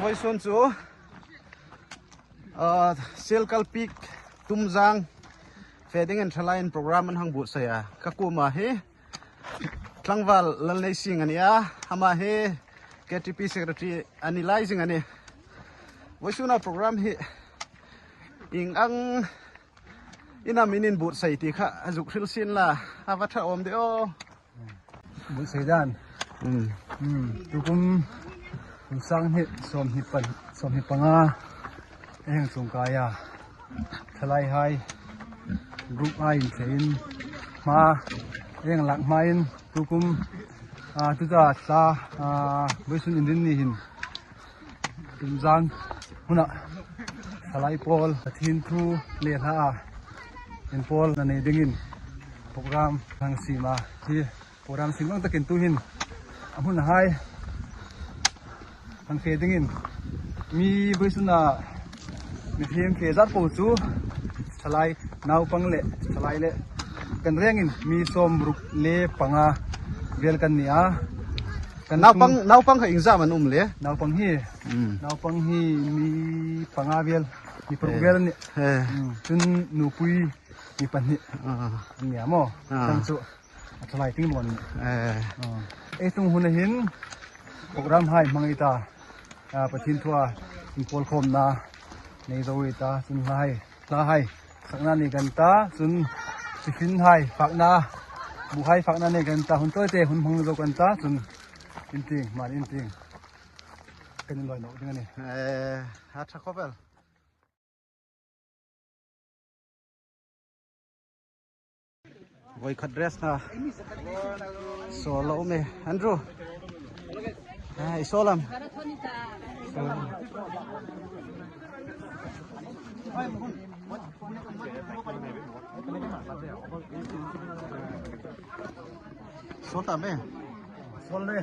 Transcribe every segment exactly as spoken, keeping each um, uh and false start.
Vawisun chu, ah, Sialkal Peak Tumzang fe dingin thalaiin program an hang buotsai a. Ka kuoma hi tlangval Lalneising a ni a, ama hi K T P secretary a ni lai zing a nih. Vawisuna program hi ieng ang ina minin buotsai ti kha a zuk hril sien la, a va ṭha awm de aw. Buotsai dan. Hmm. Hmm. Tukum kum sang hni sawmhni pan, sawmhni panga a hang sung kai a. Thalaihai group a inthlein hma a hang lak hmain tukum, ah, tuta thla, ah, vawisun Inrinni hin Tumzang huna thalai pawl Pathien thu le hla a inpawlna nei dingin program hang siem a. Hi program siem ang takin tuhin a hmunhai hang fe dingin mi vawisuna mi hang fe zat po chu thalai naupang le thalai le kan rengin mi sawmruk le panga vel kan ni a. Kan naupang, naupang kha iengzat am an um le? Naupang hi, hmm, naupang hi mi panga vel, mi paruk, eh, vel ni. Eh. Hmm, chun nupui mi pahni. Ah. An ni a maw. Ah. Kan chu a thalai ting maw ni. Eh. Ah. Ei tung hun hin program hai hmang ei ta. Ah, Pathien thua inpawlkhawmna nei zo ei ta, chun hla hai, hla hai sakna nei kan ta, chun tiffin hai fakna, bu hai fakna nei kan ta, hun tawite hun hmang zo kan ta, chun in ting, man in ting. Kan inloi nawk ding a nih. Eh, a ṭha khawp el. Voi khat dress na. Sawl a um e. Andrew. Ah, i sawl am? Sawl ta am e? Sawl le.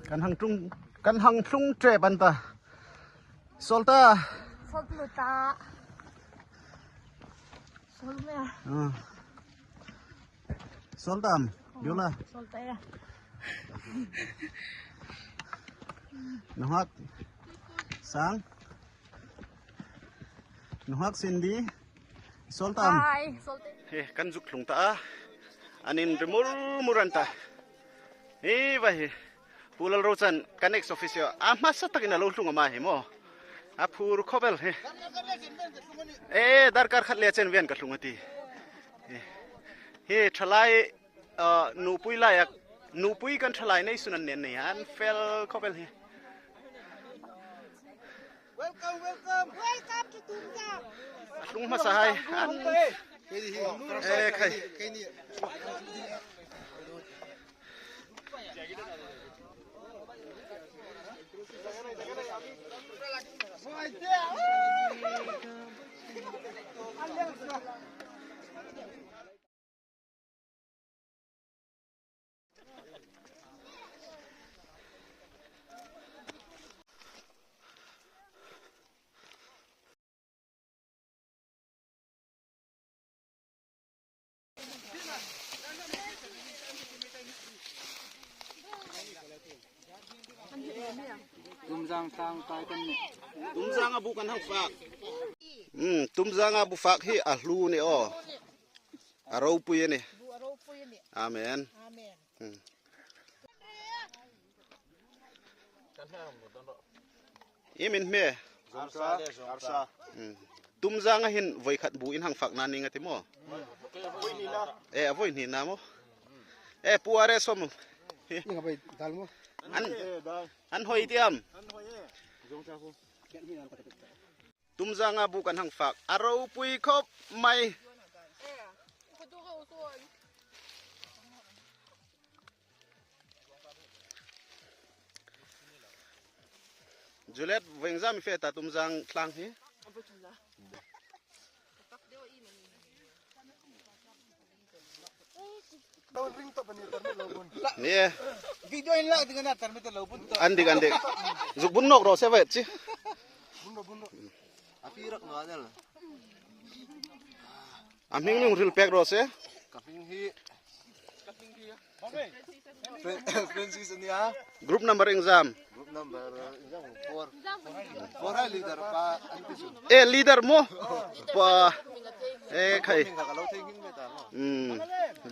Kan hang tlung, kan hang tlung ṭep an ta. Sawl ta. Sawl ta. Sawl me. Ah. Sawl ta am? Yola. Sawl ta ya. Nunghak Sang. Nunghak Cindy. Sawl ta am? Hai, sawl ta. He, kan zuk tlung ta a. An inri mur mur an ta. Hi va hi. Pu Lalrochan kan ex officio. A hmasa takin a lo tlung a ma hi maw. A phur khawp el hi. E, darkar khat le chen ven ka tlung a ti. Hi, hi thalai, ah, nupui laia, nupui kan thalai nei sun an nen nei an fel khawp el hi. Welcome, welcome. Welcome to Tumzang. A tlung hmasa hai. An, eh, khai. Tumzang tlang kai kan ni. Tumzang a bu kan hang fak. Hmm, Tumzang a bu fak hi a hlu ni aw. A ropui a nih. Bu a ropui a nih. Amen. Amen. Hmm. Iem in hme? Arsa. Arsa. Hmm. Tumzang a hin voi khat bu in hang fakna ning a ti maw? Voi hnina. Eh, a voi hnina maw? Eh, pu are som. Hi. Ing a voi dal maw? An, an hoi ti am? An hoi e. Tumzang a bu kan hang fak. A ropui khawp mai. Juliet, veng zam fe ta Tumzang tlang hi. A bu tlang la. Tak deu i mani. Ni e. Video in la ding a na tarmit lo bun to. An dik, an dik. Zuk bun nawk raw se vet chi. Bun ro, bun ro. A pi rak naw a nih. A hming mi hung hril pek raw se. Ka hming hi Fran-, Francis a nih a. Group number iengzam? Group number, uh, iengzam? Four. Four hai leader pa an ti chu. Eh, leader maw? Pa. Eh, khai. Hming kha ka lo thei nghing met a maw. Hmm,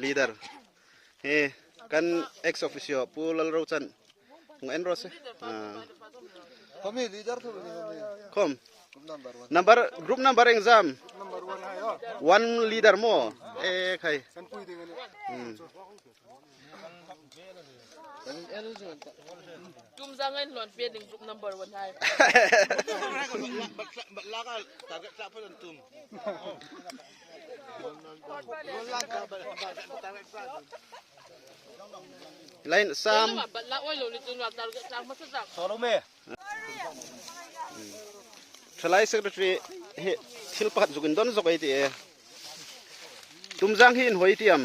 leader. He, kan ex officio, Pu Lalrochan. Hung en raw se. Ah. Khawm hi leader thu ni khawm hi. Khawm. Group number one. Number, group number iengzam? Number one hai, oh. One leader maw? Eh, khai. Kan pui ding a nih. Hmm. Tumzang in hluon fe ding group number one hai. Line sam. Thalai secretary hi thil pakhat zuk indon zok ei ti e. Tumzang hi inhawi ti am?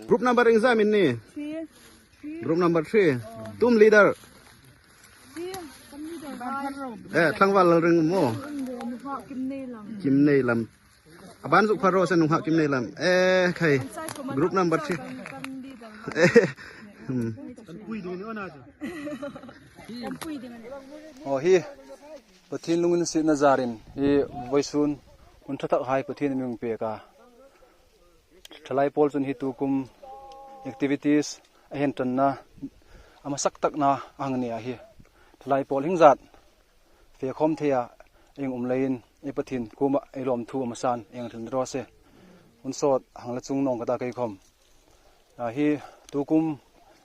Group number iengzam in ni? Group number three. Tum leader. Eh, Tlangval Lalring maw? Kim Nei Lam. A ban zuk phar raw se, nunghak Kim Nei Lam. Eh, khai. Group number three. Eh, hmm. Aw hi. Pathien lunginsietna zarin hi vawisun hun ṭha tak hai Pathienin a mi pek a. Thalai pawl chun hi tukum activities a hang ṭanna a hmasak takna a hang ni a hi. Thalai pawl hieng zat fe khawm theia ei um leiin ei Pathien kuoma ei lawmthu a hmasan ei hril ni raw se. Hun sawt hang la chung naw ka ta kei khawm. A hi tukum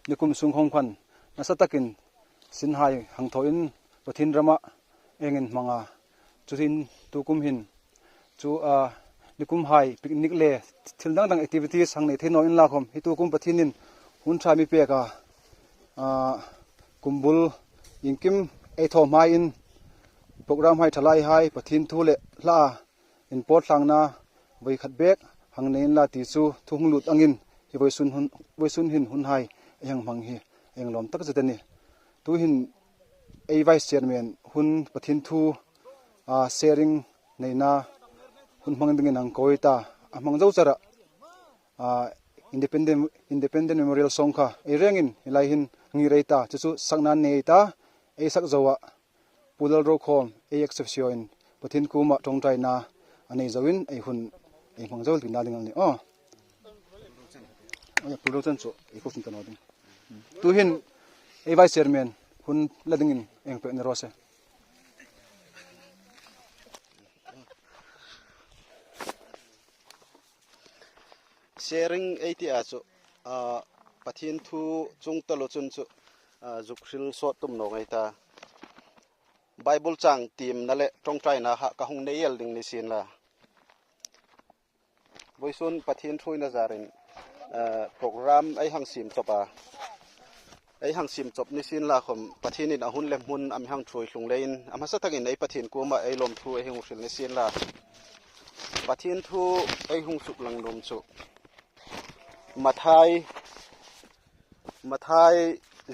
nikum sung khawm khan nasa takin sinhai hang thawin Pathien rama ei hmang a. Chu hin tukum hin chu, a, nikum hai picnic le thil dang dang activities hang nei thei naw inla khawm hi tukum Pathienin hun ṭha mi pek a, a, kumbul iengkim ei thaw hmain program hai thalai hai Pathien thu le hla inpawt tlangna voi khat bek hang nei inla ti chu thu hung lut angin hi vawisun hun, vawisun hin hun hai ei hang hmang hi ei hang lawm tak zet a nih. Tuhin ei Vice Chairman hun Pathien thu, a, sharing neina hun hmang dingin hang ko ei ta, a hmang zo chara, a, Independent, Independent Memorial Song kha ei rengin hi lai hin ngir ei ta, chu chu sakna nei ei ta, ei sak zo a, Pu Lalro khawm ei ex officio in Pathien kuoma ṭawngṭaina a nei zoin ei hun ei hmang zo tina ding a nih. Aw. Aw, Pu Lalro chan chu ei khawm ta naw ding. Tuhin ei Vice Chairman hun la dingin ei pek ni raw se. Sharing ei ti a chu, a, Pathien thu chung taluo chun chu, a, zuk hril sawt tum naw ngei ta. Bible chang tiemna le ṭawngṭaina kha ka hung nei el ding ni sien la. Vawisun Pathien ṭhuoina zarin, eh, program ei hang siem chawp a. Ei hang siem chawp ni sien la khawm Pathienin a hun le hmun a mi hang ṭhuoi tlung leiin a hmasa takin ei Pathien kuoma ei lawmthu ei hung hril ni sien la. Pathien thu ei hung suklang nuom chu Mathai, Mathai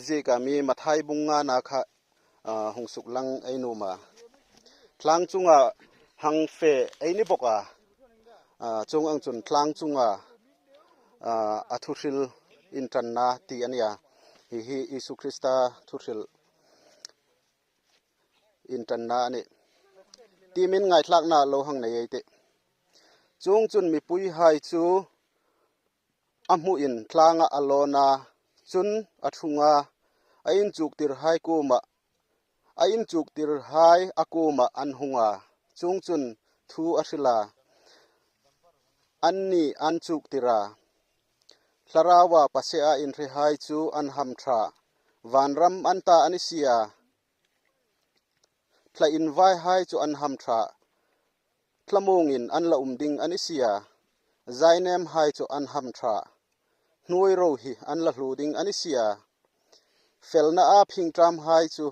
zieka mi Mathai bung ngana kha, a, hung suklang ei nuom a. Tlang chunga hang fe ei ni bawk a. A, chuong ang chun tlang chunga, a, a thuhril inṭanna ti a nih a. Hi hi Isu Krista thuhril inṭanna a nih. Tiemin ngaithlakna lo hang nei ei tih. Chuongchun mipuihai chu a hmuin tlangah a lawn a, chun a ṭhung a, a inchuktirhai kuomah, a inchuktirhai a kuomah an hung a, chuongchun thu a hril a, anni an chuktir a. Thlaraua pasea inhrehai chu an hamṭha, vanram an ta a ni si a. Thlain vaihai chu an hamṭha, thlamuongin an la um ding a ni si a. Zainemhai chu an hamṭha, hnuoi ro hi an la hluo ding a ni si a. Felnaa phingṭamhai chu,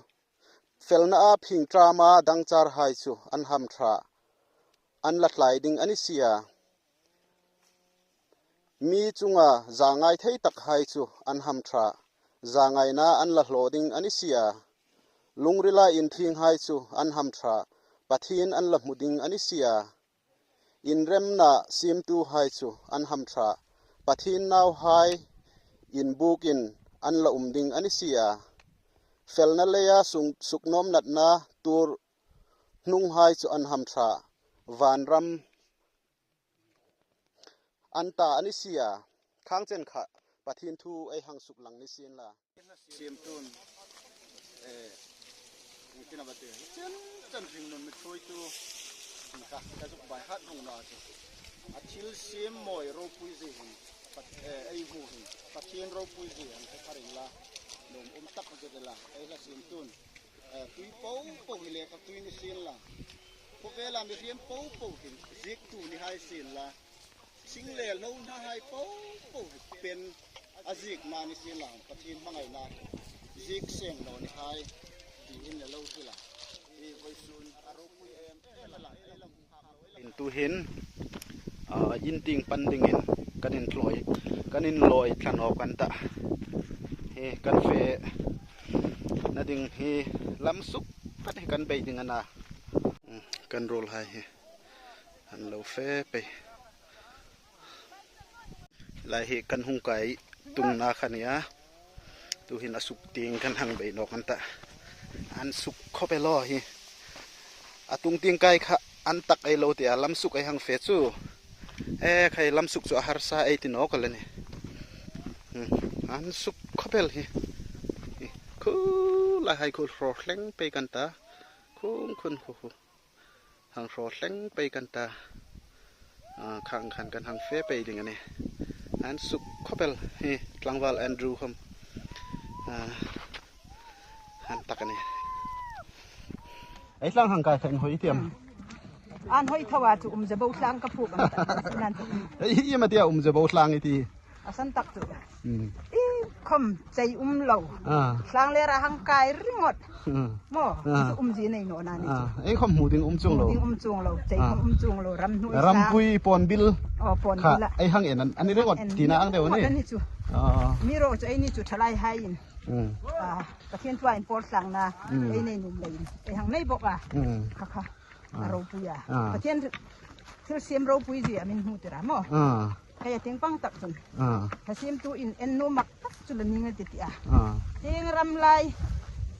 felnaa phingṭama dangcharhai chu an hamṭha, an la tlai ding a ni si a. Mi chunga zangai thei takhai chu an hamṭha, zangaina an la hlaw ding a ni si a. Lungrila inthienghai chu an hamṭha, Pathien an la hmu ding a ni si a. Inremna siemtuhai chu an hamṭha, Pathien nauhai inbukin an la um ding a ni si a. Felna leia sung-, suknawmnatna tuor hnunghai chu an hamṭha, vanram an ta a ni si a. Khang chen kha Pathien thu ei hang suklang ni sien la. Siemtun, eh, engtin am a ti, chen chen hringnun mi ṭhuoitu, ka, ka zuk bai hat hung na chu. A thil siem mawi ropui zie hin, Pat-, eh, ei hmu hin, Pathien ropui zie ang ka ring la, nuom um tak zet la, ei la siemtun. Eh, tui po po hi le ka tui ni sien la. Khawvela mi hriet po po hin, ziektu ni hai sien la. Sing le lo na hai po po pen a ziekna ni sien la, Pathien hmangaina ziek seng lo ni hai, ti in le lo ti la. I vawisun a ropui em em la, ei lam phak lo, ei lam. In tu hin, ah, in tieng pan dingin kan inlawi, kan inlawi thla nawk kan ta. Hi kan fe na ding hi lam suk kan hi kan bei ding a na. Hmm, kan ruolhai hi. An lo fe pei. Lai hi kan hung kai tungna kha nia. Tu hin a suk tieng kan hang bei nawk an ta. An suk khawp el aw hi. A tung tieng kai kha an tak ei lo ti a, lam suk ei hang fe chu. E khai, lam suk chu a harsa ei ti nawk a la ni. Hmm. An suk khawp el hi. Hi. Khu lai hai khu hraw hleng pei kan ta. Khung khun khu khu. Hang hraw hleng pei kan ta. Ah, khang khan kan hang fe pei ding a nih. An suk khawp el hi tlangval Andrew khom. Ah, an tak a nih. Ei tlang hang kai kha inhawi tiam. An hawi thawa chu um ze bo tlang ka phuok an ta. Nan tu. Ei, i ma tia um ze bo tlang i ti. A san tak chu. Hmm. I khom chei um lo. Ah. Tlang le ra hang kai ringawt. Hmm. Maw, ah, chu um zie nei naw na ni chu. Ah, ei khom hmu ding um chuong lo. Hmu ding um chuong lo, chei, ah, khom um chuong lo, ram hnuoi sa. Rampui pawn bil. Oh, pawn bil a. Kha, ei hang en an, a ni ringawt tina ang deu ni. Ringawt a ni chu. Ah. Mi ro chu ei ni chu thalai hai in. Hmm. Ah, Pathien thua inpawl tlangna, hmm, ei nei nuom leiin. Ei hang nei bok a. Hmm. Kha kha. Ah. A ropui a. Ah. Pathien thil, thil siem ropui zie a min hmu tir a maw. Ah. Kei a tieng pang tak chun. Ah. Ka siemtu in en nuom mak tak chu la ning a ti ti a. Ah. Tieng ram lai,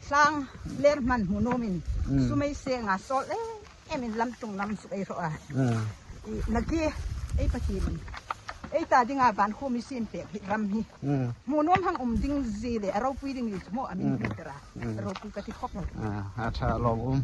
tlang ler hman hmu nuomin. Mm. Sum ei seng a, sawl em em in lam tung lam suk ei hraw a. Ah. I, nakie, ei Pathien in. Ei ta dinga van khu mi siem pek hi ram hi. Mm. Hmu nuom hang um ding zie le, a ropui ding zie chu maw a min, mm, hmu tir a. Mm. A ropui ka ti khawp lo. Ah, a ṭha lawm um.